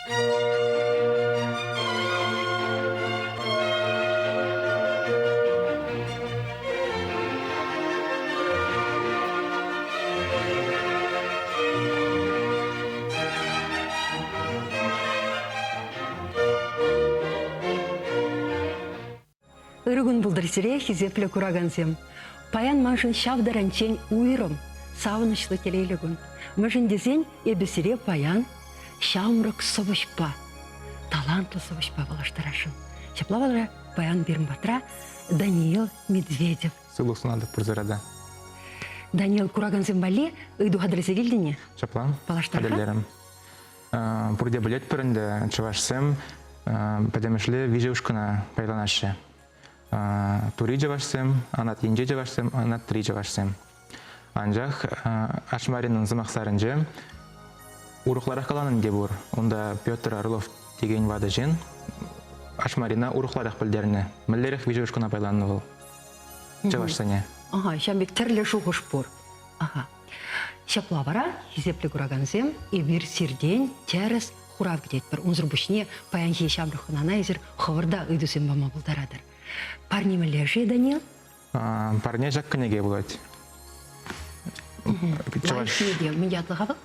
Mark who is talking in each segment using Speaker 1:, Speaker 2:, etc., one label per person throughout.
Speaker 1: Ырӑ кун пултӑр сире, хисеплӗ куракансем. Паян маншӑн ҫав таранччен уйрӑм, савӑнӑҫлӑ телейлӗ кун. Мӗншӗн тесен эпӗ сире паян ҫамрӑк сӑвӑҫпа, талантлӑ сӑвӑҫпа паллаштарасшӑн. Ҫапла вара паян пирӗн патра Даниил Медведев.
Speaker 2: Сывлӑх сунатӑп пурсӑра та.
Speaker 1: Даниил, куракансем валли ыйту хатӗрлесе килтӗн-и?
Speaker 2: Ҫапла, хатӗрлерӗм. Пурте пӗлетпӗр ӗнтӗ, чӑвашсем пӗтӗмӗшле виҫӗ ушкӑна пайланаҫҫӗ. Тури чӑвашсем, анат енчи чӑвашсем, анатри чӑвашсем. Анчах Ашмаринӑн сӑмахсарӗнче урӑхларах каланӑ те пур. Унта Петр Орлов текен ватӑ ҫын Ашмарина урӑхларах пӗлтернӗ. Мӗнлерех виҫӗ ушкӑна пайланнӑ вӑл чӑвашсене?
Speaker 1: Ага, ҫавӑн пек тӗрлӗ шухӑш пур. Ага. Ҫапла вара, хисеплӗ куракансем, эпир сиртен тӗрӗс хурав кӗтетпӗр. Унсӑр пуҫне паянхи ҫамрӑк хӑнана эсир хӑвӑр та ыйтусем пама пултаратӑр. Парне мӗнле-ши, Данил?
Speaker 2: Парне ҫак кӗнеке пулать.
Speaker 1: Чӑваш кӗнеке мӗн ятлӑ-ха вӑл?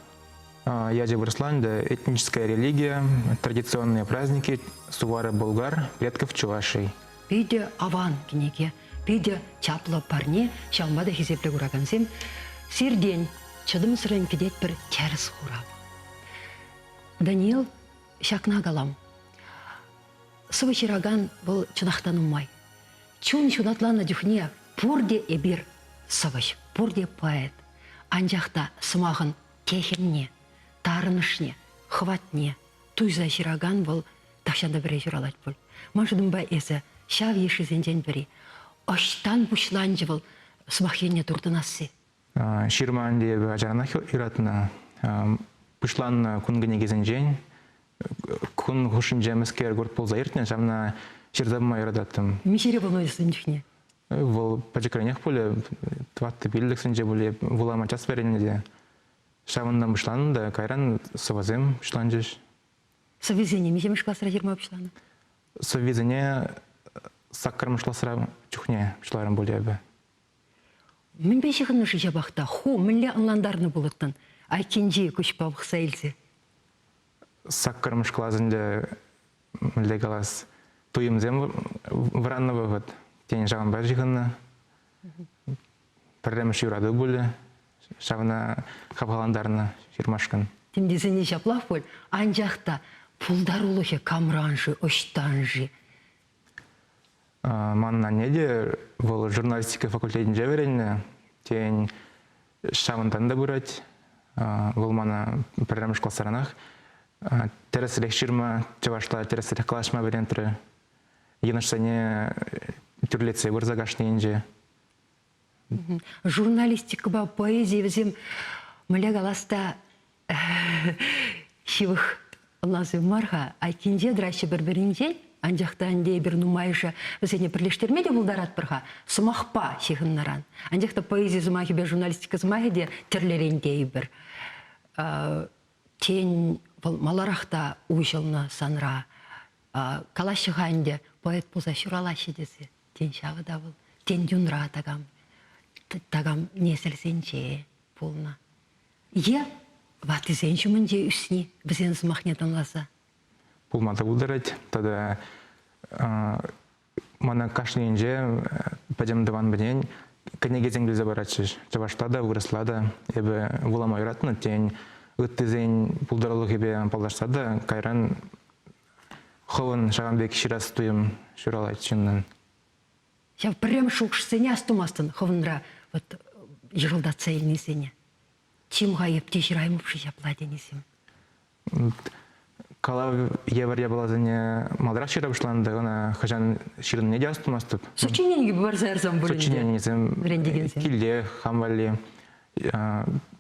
Speaker 2: Ячӗ вырӑсла ӗнтӗ «Этническая религия, традиционные праздники, сувары-болгар, предков чувашей».
Speaker 1: Питӗ аван кӗнеке, питӗ чаплӑ парне, ҫавӑнпа та хисеплӗ куракансем, сиртен чӑтӑмсӑррӑн кӗтетпӗр тӗрӗс хурав. Даниил ҫакна калам. Сӑвӑ ҫыракан вӑл чӑнах та нумай. Чун ҫунатланнӑ чухне пурте эпир сӑвӑҫ, пурте поэт. Анчах та сӑмахӑн техӗмне, тарӑнӑшне, хӑватне туйса ҫыракан вӑл тахҫан та пӗрре ҫуралать пуль. Ман шутӑмпа эсӗ ҫав йышшисенчен пӗри. Ӑҫтан пуҫланчӗ вӑл сӑмах енне туртӑнасси?
Speaker 2: Ҫырма ӗнтӗ эпӗ ачаранах юратнӑ. Пуҫланнӑ кун кӗнекисенчен кун хушшинче мӗскер курт пулса иртнӗ, ҫавна ҫырса пыма юрататтӑм.
Speaker 1: Миҫере пулнӑ ун чухне?
Speaker 2: Вӑл пӗчӗкренех пулӗ, тӑваттӑ-пиллӗксенче пулӗ, вулама час вӗреннӗ те. Ҫавӑнтан пуҫланнӑ та кайран сӑвӑсем пуҫланчӗҫ.
Speaker 1: Сӑввисене миҫемӗш класра ҫырма пуҫланӑ?
Speaker 2: Сӑввисене саккӑрмӗш класра чухне пуҫларӑм пулӗ эпӗ.
Speaker 1: Мӗнпе ҫыхӑннӑ-ши ҫапах та? Ху мӗнле ӑнлантарнӑ пулӑттӑн айккинчи куҫпа пӑхса илсе?
Speaker 2: Саккӑрмӗш класс ӗнтӗ, мӗнле калас, туйӑмсем вӑраннӑ вӑхӑт. Тен, ҫавӑнпа ҫыхӑннӑ. Пӗрремӗш юрату пулӗ, ҫавна хавхалантарнӑ ҫырмашкӑн.
Speaker 1: Тем тесен ҫаплах пуль, анчах та пултарулӑхӗ камран-ши, ӑҫтан-ши?
Speaker 2: Манӑн анне те вӑл журналистика факультетӗнче вӗреннӗ. Тен, ҫавӑнтан та пырать. Вӑл мана пӗрремӗш класранах тӗрӗсрех ҫырма, чӑвашла тӗрӗсрех калаҫма вӗрентрӗ. Йӑнӑшсене тӳрлетсе пырса кашнийӗнче.
Speaker 1: Журналистикӑпа поэзи вӗсем мӗнле калас та ҫывӑх ӑнлансем мар-ха. Айккинче тӑраҫҫӗ пӗр-пӗринчен, анчах та ӗнтӗ эпир нумайӑшӗ вӗсене пӗрлештерме те пултаратпӑр-ха сӑмахпа ҫыхӑннӑран. Анчах та поэзи сӑмахӗпе журналистика сӑмахӗ те тӗрлӗрен тейӗпӗр. Тен, вӑл маларах та уҫӑлнӑ санра. Калаҫҫӗ-ха ӗнтӗ поэт пулса ҫуралаҫҫӗ тесе. Тен, ҫавӑ та вӑл. Тен, юнра такам, такам несӗлсенче пулнӑ. Е ваттисен ҫумӗнче ӳсни, вӗсен сӑмахне тӑнласа.
Speaker 2: Пулма та пултарать. Тата мана кашнийӗнче пӗтӗм тӑван-пӗтен кӗнекесем килсе паратчӗҫ. Чӑвашла та, вырӑсла та. Эпӗ вулама юратнӑ, тен, ыттисен пултарулӑхӗпе паллашса та кайран хӑвӑн ҫавӑн пек ҫырас туйӑм ҫуралать ҫыннӑн.
Speaker 1: Ҫав пӗрремӗш шухӑшсене астумастӑн хӑвӑнра вот йӑшӑлтатса илнисене. Чим-ха, эп те ҫыраймӑп-ши ҫапла тенисем.
Speaker 2: Калав евӗр япаласене маларах ҫыра пуҫланӑ та ӑна хӑҫан ҫырнине те астумастӑп.
Speaker 1: Сочинени парса ярсан пулин
Speaker 2: Сочиненисем вӗрентекенсем. Килте хам валли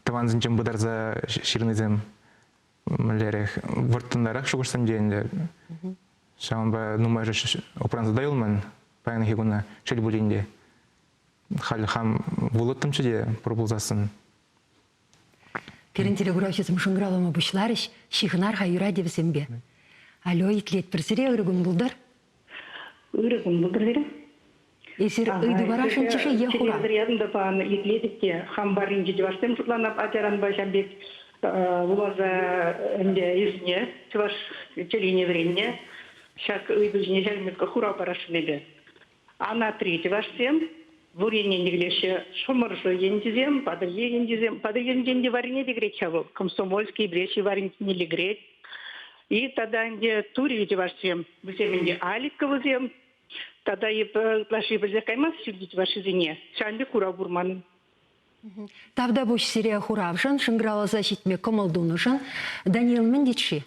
Speaker 2: тӑвансенчен пытарса ҫырнисем мӗнлерех вӑрттӑнтарах шухӑшсем те ӗнтӗ. Ҫавӑнпа нумайӑшӗ упранса та юлман паянхи куна, шел пулин те. Халь хам вулӑттӑмччӗ те пур пулсассӑн.
Speaker 1: Пирӗн телекуравҫӑсем шӑнкӑравлама пуҫларӗҫ. Ҫыхӑнар-ха юрать вӗсемпе. Алло, итлетпӗр сире, ырӑ кун пултӑр.
Speaker 3: Ырӑ кун пултӑр сире.
Speaker 1: Эсир ыйту парасшӑнччӗ-ши е хурав?
Speaker 3: Телевизор та пан итлетӗп те хам варринчи чӑвашсем шутланап ачаранпа ҫав пек вуласа ӗнтӗ ӳснӗ, чӑваш чӗлхине вӗреннӗ. Ҫак ыйту ҫине ҫакӑн пек хурав парасшӑн эпӗ. Анатри чӑвашсем пур еннен те килеҫҫӗ. Шӑмӑршӑ енчисем, Патӑрьел енчисем. Патӑрьелӗнчен те варрине те кӗрет ҫав вӑл. Комсомольски, Брещи варринчине кӗрет. И тата ӗнтӗ тури чӑвашсем. Вӗсем ӗнтӗ Аликовӑсем. Тата эпӗ ытлашши пӗлсех каймасть ҫӳлти чӑвашсене. Ҫавӑн пек хурав пур манӑн.
Speaker 1: Тавтапуҫ сире хуравшӑн, шӑнкӑравласа ҫитме кӑмӑл тунӑшӑн. Даниил мӗн тет-ши?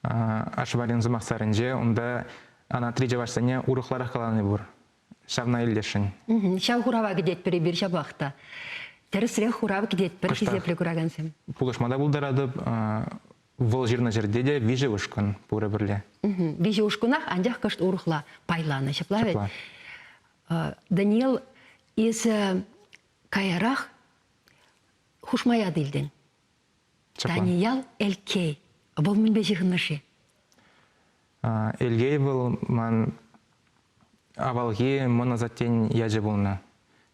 Speaker 2: Ашварин сӑмахсарӗнче унта анатри чӑвашсене урӑхларах калани пур. Ҫавна илтесшӗн.
Speaker 1: Ҫав хурава кӗтетпӗр эпир ҫапах та. Тӗрӗсрех хурав кӗтетпӗр, хисеплӗ куракансем.
Speaker 2: Пулӑшма та пултаратӑп. Вӑл ҫырнӑ ҫӗрте те виҫӗ ушкӑн пурӗ пӗрле.
Speaker 1: Виҫӗ ушкӑнах, анчах кӑшт урӑхла пайланӑ, ҫапла вӗт? Даниил, эсӗ каярах хушма ят илтӗн. Даниял Элькей. Вӑл мӗнпе ҫыхӑннӑ-ши?
Speaker 2: Элькей вӑл ман авалхи мӑн асаттен ячӗ пулнӑ.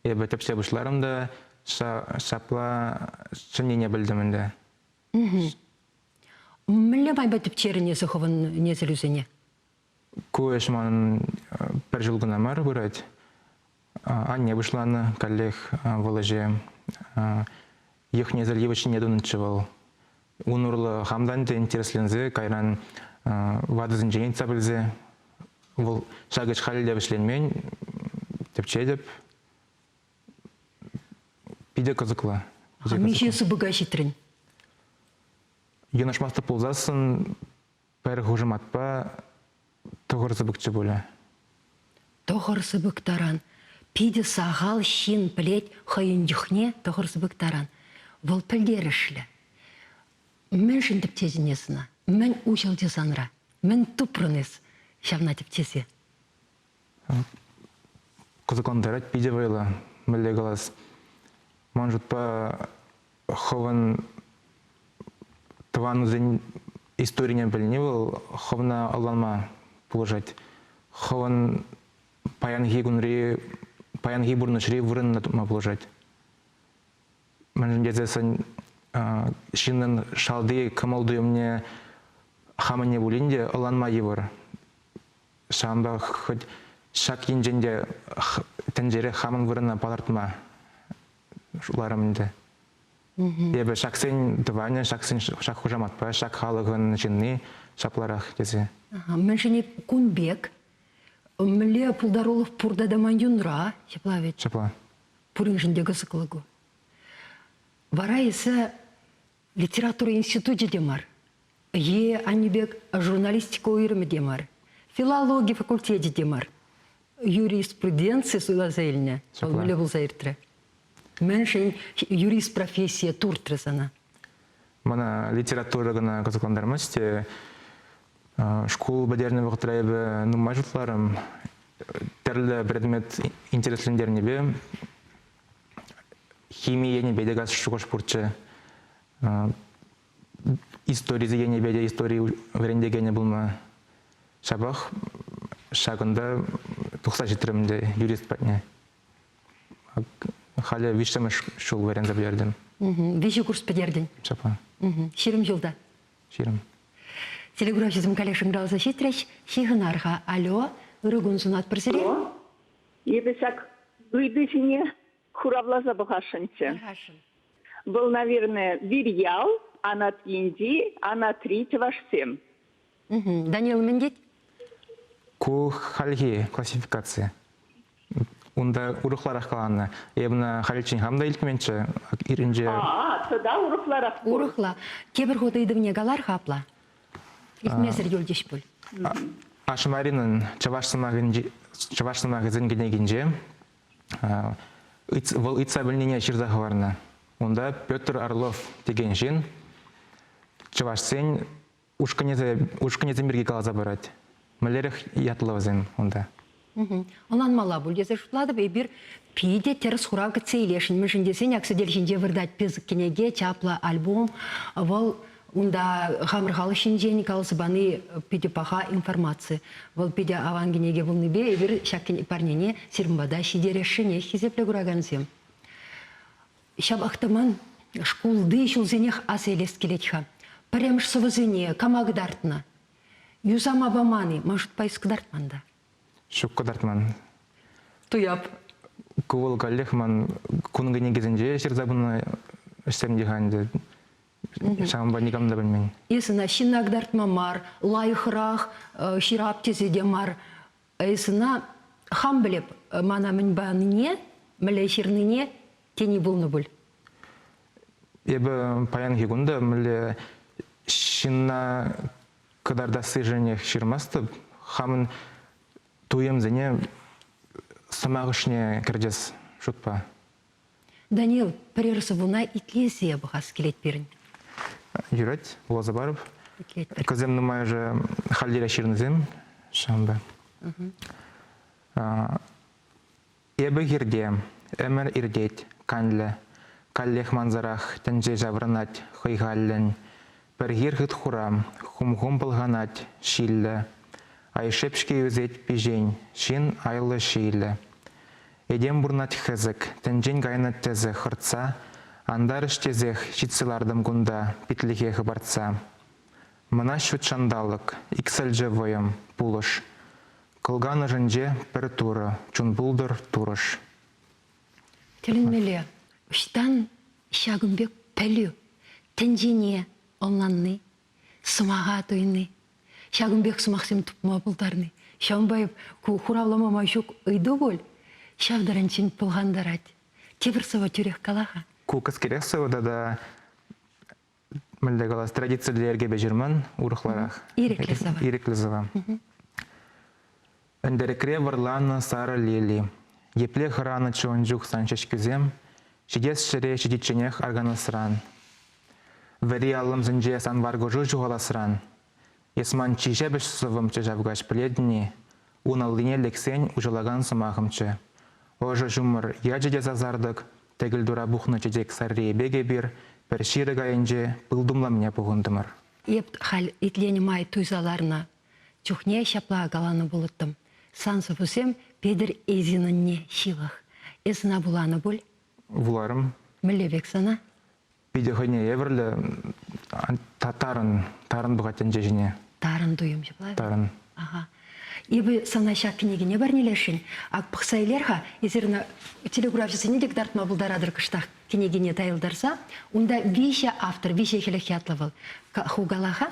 Speaker 2: Эпӗ тӗпче пуҫларӑм та ҫапла чӗннине пӗлтӗм ӗнтӗ.
Speaker 1: Мӗнле майпа тӗпчерӗн эсӗ хӑвӑн несӗлӳсене?
Speaker 2: Ку ӗҫ манӑн пӗр ҫул кӑна мар пырать. Анне пуҫланӑ каллех вӑл ӗҫе. Йӑх-несӗл йывӑҫҫине тунӑччӗ вӑл. Ун урлӑ хам та ӗнтӗ интересленсе кайран ватӑсенчен ыйтса пӗлсе вӑл ҫак ӗҫ халӗ те вӗҫленмен, тӗпчетӗп. Питӗ кӑсӑклӑ.
Speaker 1: Миҫе сыпӑка ҫитрӗн?
Speaker 2: Йӑнӑшмастӑп пулсассӑн пӗр хушаматпа тӑхӑр сыпӑкчӗ пулӗ.
Speaker 1: Тӑхӑр сыпӑк таран. Питӗ сахал ҫын пӗлет хӑйӗн йӑхне тӑхӑр сыпӑк таран. Вӑл пӗлтерӗшлӗ. Мӗншӗн тӗпчетӗн эс ӑна? Мӗн уҫӑлчӗ санра? Мӗн тупрӑн эс ҫавна тӗпчесе?
Speaker 2: Кӑсӑклантарать питӗ вӑйлӑ. Мӗнле калас, ман шутпа, хӑвӑн тӑванусен историне пӗлни вӑл хӑвна ӑнланма пулӑшать. Хӑвӑн паянхи кунри, паянхи пурнӑҫри вырӑнна тупма пулӑшать. Мӗншӗн тесессӗн ҫыннӑн шалти кӑмӑл-туйӑмне хамӑнне пулин те ӑнланма йывӑр. Ҫавӑнпа хӑть ҫак енчен те тӗнчере хамӑн вырӑна палӑртма шутларӑм ӗнтӗ. Эпӗ ҫаксен тӑванӗ, ҫаксен ҫак хушаматпа, ҫак халӑхӑн ҫынни ҫапларах тесе.
Speaker 1: Мӗншӗн кун пек? Мӗнле пултарулӑх пур тата ман юнра, ҫапла вӗт?
Speaker 2: Ҫапла.
Speaker 1: Пуриншӗн те кӑсӑклӑ ку. Вара эсӗ литература институчӗ те мар, е аннӳ пек журналистика уйрӑмӗ те мар, филологи факультечӗ те мар, юриспруденци суйласа илнӗ. Вӑл мӗнле пулса иртрӗ? Мӗншӗн юрист профессийӗ туртрӗ сана?
Speaker 2: Мана литература кӑна кӑсӑклантармасть те. Шкул пӗтернӗ вӑхӑтра эпӗ нумай шутларӑм. Тӗрлӗ предмет интереслентернипе хими енӗпе те шухӑш пурччӗ. Истори енӗпе те истори вӗрентекенӗ пулма. Ҫапах ҫакӑнта тухса ҫитрӗм те юрист патне. Халӗ виҫҫӗмӗш ҫул вӗренсе пӗтертӗм.
Speaker 1: Виҫӗ курс пӗтертӗн?
Speaker 2: Ҫапла.
Speaker 1: 20 ҫулта?
Speaker 2: 20.
Speaker 1: Телеграфҫӑсем каллех шӑнкӑравласа ҫитрӗҫ. Ҫыхӑнар-ха. Алло, ырӑ кун сунатпӑр сире.
Speaker 4: Эпӗ ҫак ыйту ҫине хуравласа пӑхасшӑнччӗ.
Speaker 1: Пӑхасшӑн.
Speaker 4: Вӑл, наверное, Вирьял, Анат енчи, Анатри чӑвашсем.
Speaker 1: Данил мӗн тет?
Speaker 2: Ку хальхи классификаци. Унта урӑхларах каланӑ. Эп ӑна халиччен хам та илтменччӗ. Ирӗнче...
Speaker 4: А, тата урӑхларах пур.
Speaker 1: Урӑхла. Тепӗр хут ыйтӑвне калар-ха апла. Илтмесӗр юлчӗҫ пуль.
Speaker 2: Ашмаринӑн чӑваш сӑмахӗнчи чӑваш сӑмахӗсен кӗнекинче вӑл ыйтса пӗлнине ҫырса хӑварнӑ. Унта Петр Орлов текен ҫын чӑвашсен ушкӑнӗсем пирки каласа парать. Мӗнлерех ятлӑ вӗсем унта?
Speaker 1: Ӑнланмалла пуль тесе шутлатӑп. Эпир питӗ тӗрӗс хурав кӗтсе илесшӗн. Мӗншӗн тесен ак сӗтел ҫинче выртать пысӑк кӗнеке, чаплӑ альбом. Вӑл унта хамӑр халӑх ҫинчен каласа пани питӗ паха информаци. Вӑл питӗ аван кӗнеке пулнипе эпир ҫак парнене сирӗн пата ҫитересшӗнех, хисеплӗ куракансем. Ҫапах та ман шкулти ҫулсенех аса илес килет-ха. Пӗрремӗш сӑвӑсене кама кӑтартнӑ? Юсама паман-и? Ман шутпа эс кӑтартман та.
Speaker 2: Ҫук кӑтартман.
Speaker 1: Туяп.
Speaker 2: Ку вӑл каллех ман кун кӗнекисенче ҫырса пынӑ ӗҫсем те-ха ӗнтӗ. Ҫавӑнпа никам та пӗлмен.
Speaker 1: Эс ӑна ҫынна кӑтартма мар, лайӑхрах ҫырап тесе те мар. Эс ӑна хам пӗлеп, мана мӗн панине, мӗнле ҫырнине тени пулнӑ пуль.
Speaker 2: Эпӗ паянхи кун та мӗнле ҫынна кӑтартассишӗнех ҫырмастӑп. Хамӑн туйӑмсене сӑмах ӑшне кӗртес шутпа.
Speaker 1: Данил, пӗрер сӑввуна итлесе пӑхас килет пирӗн.
Speaker 2: Юрать, вуласа парӑп.
Speaker 1: Итлетпӗр.
Speaker 2: Кӑсем нумайӑшӗ хальтерех ҫырнисем ҫавӑнпа. Эпӗ хирте, ӗмӗр иртет, канлӗ. Каллех мансӑрах тӗнче ҫаврӑнать хӑй халлӗн. Пӗр хир хыт-хура, хум-хум пӑлханать ҫиллӗ. Ай шеп-ҫке ӳсет пиҫен, ҫын айлӑ ҫийлӗ. Этем пурнать хӗсӗк, тӗнчен кайнӑ тӗсӗ хӑртса, антарӗҫ тесех ҫитсе лартӑм кунта питлӗхе хӑпартса. Мӑнаҫ ҫут ҫанталӑк, иксӗлчӗ вӑйӑм, пулӑш. Кӑлкан ӑшӗнче пӗр турӑ, чун пултӑр турӑш.
Speaker 1: Тӗлӗнмелле, ӑҫтан ҫакӑн пек пӗлӳ, тӗнчене ӑнланни, сӑмаха туйни, ҫакӑн пек сӑмахсем тупма пултарни. Ҫавӑнпа эп ку хуравлама май ҫук ыйту пуль, ҫав таранччен пӑлхантарать. Тепӗр сӑвӑ тӳрех кала-ха.
Speaker 2: Ку кӗскерех сӑвӑ тата мӗнле калас, традициллӗ йӗркепе ҫырман, урӑхларах.
Speaker 1: Ирӗклӗ сӑвӑ.
Speaker 2: Ирӗклӗ сӑвӑ. Ӗнтӗрӗкре вӑрланӑ сарӑ лили. Епле хӑранӑччӗ ун чух сан ҫеҫкӳсем, ҫитес ҫӗре ҫитичченех арканасран. Вӗри аллӑмсенче сан варкӑшу ҫухаласран. Эс ман чи ҫепӗҫ сӑввӑмччӗ ҫав каҫ, пӗлетӗн-и? Ун аллине лексен уҫӑлакан сӑмахӑмччӗ. Ӑшӑ ҫумӑр ячӗ те сасартӑк, тӗкӗлтура пухнӑ чечек саррийӗ пек эпир пӗр ҫирӗк айӗнче пыл тумламне пухӑнтӑмӑр.
Speaker 1: Эп халь итленӗ май туйса ларнӑ чухне ҫапла каланӑ пулӑттӑм. Сан сӑввусем Петӗр Эзинӑнне ҫывӑх. Эс ӑна вуланӑ пуль?
Speaker 2: Вуларӑм.
Speaker 1: Мӗнле пек сана?
Speaker 2: Питӗ хӑйне евӗрлӗ тарӑн, тарӑн пӑхать тӗнче ҫине.
Speaker 1: Тарӑн туйӑм ҫапла?
Speaker 2: Тарӑн.
Speaker 1: Аха. Эпӗ сана ҫак кӗнекене парнелесшӗн. Ак пӑхса илер-ха, эсир ӑна телекуравҫӑсене те кӑтартма пултаратӑр кӑштах кӗнекене тайӑлтарса. Унта виҫӗ автор, виҫӗ хӗлӗх ятлӑ вӑл. Ху кала-ха.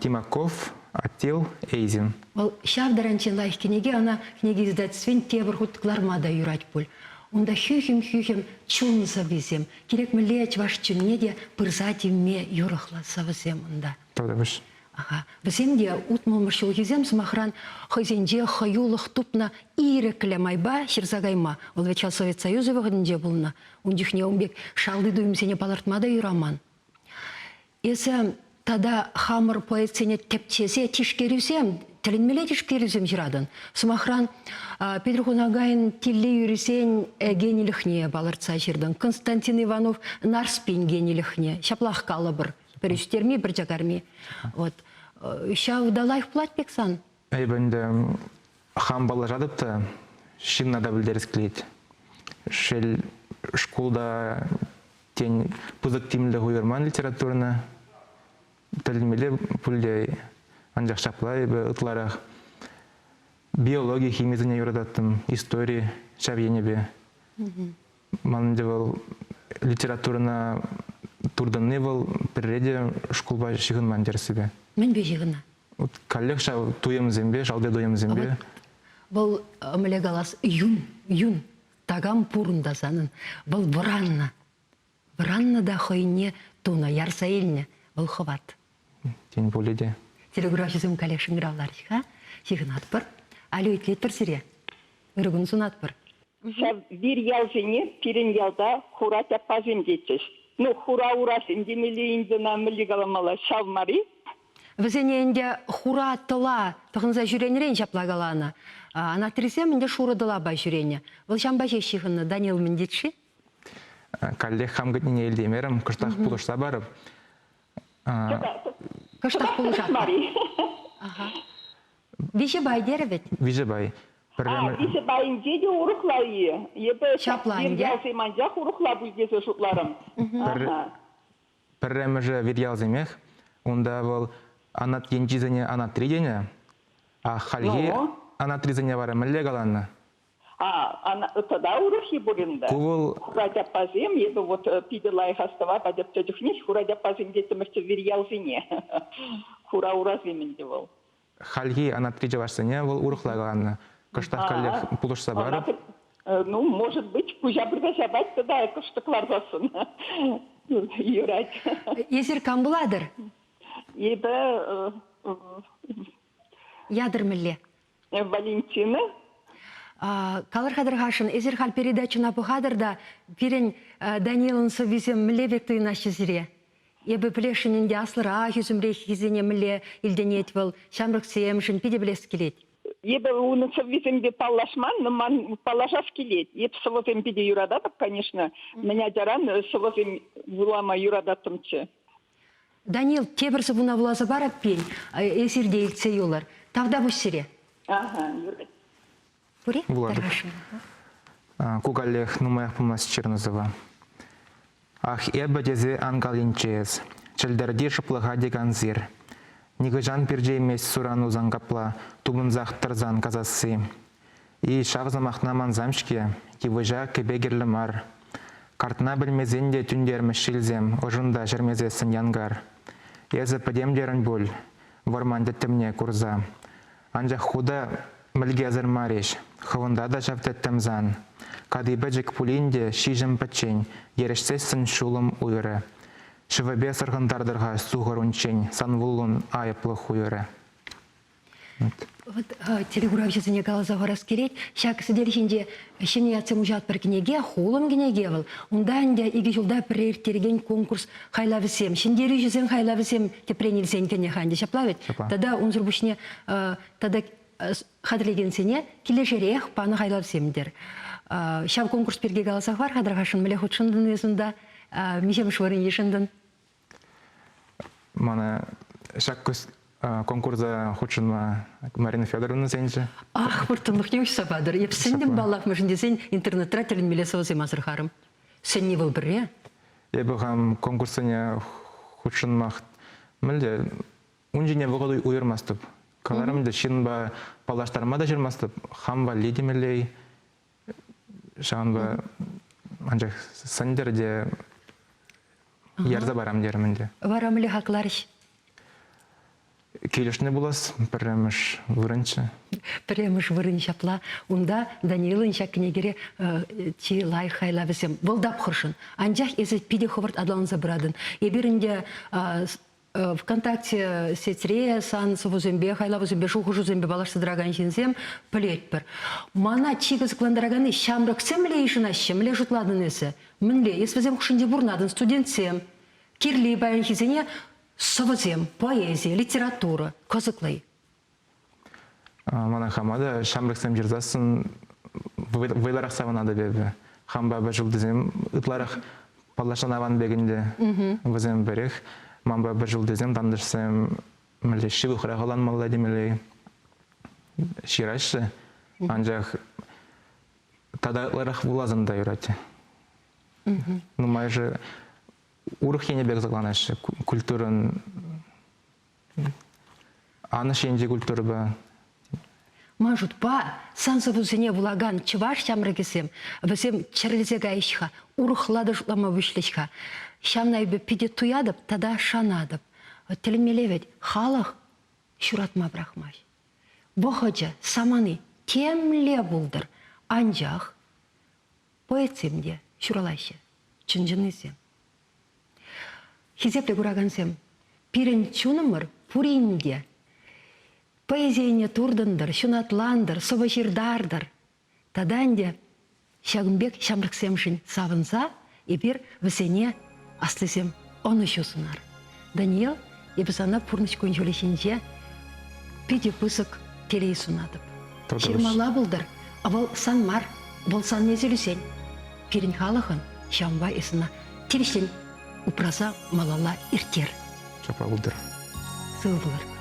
Speaker 2: Тимаков, Аттил, Эйзин.
Speaker 1: Вӑл ҫав таранччен лайӑх кӗнеке, ӑна кӗнеке издательствин тепӗр хут кӑларма та юрать пуль. Унта хӳхӗм-хӳхӗм чун сӑввисем, кирек мӗнле чӑваш чунне те пырса тивме юрӑхлӑ сӑвӑсем унта.
Speaker 2: Тавтапуҫ.
Speaker 1: Аха. Вӗсем те утмӑлмӗш ҫулхисем, сӑмахран, хӑйсенче хӑюлӑх тупнӑ ирӗклӗ майпа ҫырса кайма. Вӑл вӗт ҫав Совет Союзӗ вӑхӑтӗнче пулнӑ. Ун чухне ун пек шалти туйӑмсене палӑртма та юраман. Эсӗ тата хамӑр поэтсене тӗпчесе тишкерӳсем, тӗлӗнмелле тишкерӳсем ҫыратӑн. Сӑмахран, Петр Хунагайӑн Тилли юрисен генилӗхне палӑртса ҫыртӑн, Константин Иванов Нарспин генилӗхне, ҫаплах калӑпӑр, пӗр ӳстерми, пӗр чакарми. Вот. Ҫав та лайӑх пулать пек сан.
Speaker 2: Эпӗ ӗнтӗ хам паллашатӑп та ҫынна та пӗлтерес килет. Шел, шкулта тен, пысӑк тимлӗх уйӑрман литературӑна. Тӗлӗнмелле пуль те, анчах ҫапла эпӗ ытларах биологи химисене юрататтӑм, истори ҫав енӗпе. Ман ӗнтӗ вӑл литературӑна туртӑнни вӑл пӗрре те шкулпа ҫыхӑнман тӗрӗссипе.
Speaker 1: Мӗнпе ҫыхӑннӑ?
Speaker 2: Вот каллех ҫав туйӑмсемпе, шалти туйӑмсемпе.
Speaker 1: Вӑл, мӗнле калас, юн, юн. Такам пур унта санӑн. Вӑл вӑраннӑ. Вӑраннӑ та хӑйне тунӑ, ярса илнӗ. Вӑл хӑват.
Speaker 2: Тен, пулӗ те.
Speaker 1: Телеграфҫӑсем каллех шӑнкӑравларӗҫ-ха. Ҫыхӑнатпӑр. Алло, итлетпӗр сире. Ырӑ кун сунатпӑр.
Speaker 4: Ҫав вир ялсене пирӗн ялта хура тяппасем тетчӗҫ. Ну, хура урасем темелле ӗнтӗ ӑна мӗнле каламалла, ҫав мар-и?
Speaker 1: Вӗсене ӗнтӗ хура тӑла тӑхӑнса ҫӳренӗрен ҫапла каланӑ. Анатрисем ӗнтӗ шурӑ тӑлапа ҫӳренӗ. Вӑл ҫампа ҫеҫ ҫыхӑннӑ. Данил мӗн тет-ши?
Speaker 2: Каллех хам кӗтнине илтеймерӗм, кӑштах пулӑшса парӑп.
Speaker 1: Кӑштах пулӑшатпӑр. Аха. Виҫӗ пай терӗ вӗт.
Speaker 2: Виҫӗ пай.
Speaker 4: А, виҫӗ пайӗнче те урӑхла-и? Эпӗ
Speaker 1: Ҫапла ӗнтӗ.
Speaker 4: Вирьялсем анчах урӑхла пуль тесе шутларӑм. Аха.
Speaker 2: Пӗрремӗшӗ вирьялсемех. Унта вӑл анат енчисене анатри тенӗ, а хальхи
Speaker 4: Ну?
Speaker 2: анатрисене вара мӗнле каланӑ?
Speaker 4: А, тата урӑххи пур ӗнтӗ.
Speaker 2: Ку вӑл
Speaker 4: Хура тяппасем, эпӗ вот питӗ лайӑх астӑвап, ачапча чухнех хура тяппасем теттӗмӗрччӗ вирьялсене. Хура урасем ӗнтӗ вӑл.
Speaker 2: Хальхи анатри чӑвашсене вӑл урӑхла каланӑ. Кӑштах каллех пулӑшса парӑп.
Speaker 4: Ну, может быть, куҫа пырса ҫапать тата кӑштӑк ларсассӑн. Юрать.
Speaker 1: Эсир кам пулатӑр?
Speaker 4: Эпӗ
Speaker 1: Ятӑр мӗнле?
Speaker 4: Валентина.
Speaker 1: Калӑр-ха тӑрхашӑн, эсир халь передачӑна пӑхатӑр та пирӗн Данилӑн сӑввисем мӗнле пек туйӑнаҫҫӗ сире? Эпӗ пӗлесшӗн ӗнтӗ аслӑрах ӳсӗмреххисене мӗнле илтӗнет вӑл, ҫамрӑксемшӗн питӗ пӗлес килет.
Speaker 4: Эпӗ унӑн сӑввисемпе паллашман, но ман паллашас килет. Эп сӑвӑсем питӗ юрататӑп, конечно. Мӗн ачаран сӑвӑсем вулама юрататтӑмччӗ.
Speaker 1: Данил, тепӗр сӑввуна вуласа пар эппин, эсир те илтсе юлӑр. Тавтапуҫ сире.
Speaker 4: Ага, юрать.
Speaker 1: Пур-и?
Speaker 2: Вулатӑп. Ку каллех нумаях пулмасть ҫырнӑ сӑвӑ. Ах, эпӗ тесе ан калинччӗ эс, чӗлтӗрти шӑплӑха тек ан сир. Нихӑҫан пирчеймест суран усан капла тупӑнсах тӑрсан касасси. И ҫав сӑмахна мансам-ҫке, йывӑҫа кӗпе кирлӗ мар. Картна пӗлмесен те тӳнтермӗҫ ҫилсем ӑшӑнта ҫӗрмесессӗн янкар. Эсӗ пӗтем терӗн пуль, вӑрман тӗттӗмне курса. Анчах ху та мӗлкесӗр мар-иҫ, хӑвӑнта та ҫав тӗттӗм сан. Кати пӗчӗк пулин те ҫиҫӗм пӗччен, ерӗшсессӗн ҫулӑм уйӑрӗ. Ҫӑвӗпе сӑрхӑнтартӑр-ха сухӑр унччен сан вуллун айӑплӑ хуйӑрӗ.
Speaker 1: Вот телекуравҫӑсене каласа хӑварас килет. Ҫак сӗтел ҫинче ҫӗнӗ ятсем уҫатпӑр кӗнеке, хулӑм кӗнеке вӑл. Унта ӗнтӗ икӗ ҫулта пӗрре ирттерекен конкурс хайлавӗсем, ҫӗнтерӳҫӗсен хайлавӗсем тӗпрен илсен кӗнӗ-ха ӗнтӗ, ҫапла вӗт?
Speaker 2: Ҫапла.
Speaker 1: Тата унсӑр пуҫне тата хатӗрлекенсене килӗшерех панӑ хайлавсем-тӗр. Ҫав конкурс пирки каласа хӑвар-ха, тархасшӑн, мӗнле хутшӑнтӑн эс унта, миҫемӗш вырӑн йышӑнтӑн?
Speaker 2: Мана ҫак конкурса хутшӑнма Марина Федоровна сӗнчӗ.
Speaker 1: Ах, вӑрттӑнлӑхне уҫса патӑр. Эп сӗнтӗм паллах, мӗншӗн тесен интернетра тӗлӗнмелле сӑвӑсем асӑрхарӑм. Сӗнни вӑл пӗрре.
Speaker 2: Эпӗ хам конкурссене хутшӑнмах мӗнле ун ҫине вӑхӑт уйӑрмастӑп. Каларӑм та ҫынпа паллаштарма та ҫырмастӑп. Хам валли темелле Ҫавӑнпа анчах сӗнтӗр те ярса парам терӗм ӗнтӗ.
Speaker 1: Вара мӗнле хакларӗҫ?
Speaker 2: Килӗшнӗ пулас пӗрремӗш вырӑнччӗ.
Speaker 1: Пӗрремӗш вырӑн ҫапла. Унта Данилӑн ҫак кӗнекере чи лайӑх хайлавӗсем. Вӑл тапхӑршӑн. Анчах эсӗ питӗ хӑвӑрт аталанса пыратӑн. Эпир ӗнтӗ ВКонтакте сетьре сан сӑвӑсемпе, хайлавусемпе, шухӑшусемпе паллашса тӑракан ҫынсем пӗлетпӗр. Мана чи кӑсӑклантараканни ҫамрӑксем мӗнле йышӑнаҫҫӗ, мӗнле шутлатӑн эсӗ? Мӗнле? Эс вӗсем хушшинче пурӑнатӑн, студентсем. Кирли паянхисене сӑвӑсем, поэзи, литература кӑсӑклӑ-и?
Speaker 2: Мана хама та ҫамрӑксем ҫырсассӑн вӑйлӑрах савӑнатӑп эпӗ. Хампа пӗр ҫултисем ытларах паллашсан аван пек ӗнтӗ. Вӗсем пӗрех. Манпа пӗр ҫултисем, тантӑшсем мӗнле ҫывӑхрах ӑнланмалла темелле ҫыраҫҫӗ. Анчах тата ытларах вуласан та юрать. Нумайӑшӗ урӑх енӗпе кӑсӑкланаҫҫӗ. Культурӑн Анӑҫ енчи культурӑпа.
Speaker 1: Ман шутпа, сан сӑввусене вулакан чӑваш ҫамрӑкӗсем вӗсем чӗрӗлсе кайӗҫ-ха, урӑхла та шутлама пуҫлӗҫ-ха. Ҫавна эпӗ питӗ туятӑп тата шанатӑп. Тӗлӗнмелле вӗт, халӑх ҫуратма пӑрахмасть. Вӑхӑчӗ, самани темле пултӑр, анчах поэтсем те ҫуралаҫҫӗ, чӑн-чӑннисем. Хисеплӗ куракансем, пирӗн чунӑмӑр пурин те поэзине туртӑнтӑр, ҫунатлантӑр, сӑвӑ ҫыртартӑр. Тата ӗнтӗ ҫакӑн пек ҫамрӑксемшӗн савӑнса эпир вӗсене аслисем ӑнӑҫу сунар. Даниил, Эпӗ сана пурнӑҫ кун-ҫулӗ ҫинче питӗ пысӑк телей сунатӑп. Ҫырмалла пултӑр, вӑл сан мар, вӑл сан несӗлӳсен. Пирӗн халӑхӑн ҫавӑнпа эс ӑна тивӗҫлӗн упраса малалла ирттер.
Speaker 2: Ҫапла пултӑр.
Speaker 1: Сывӑ пулӑр.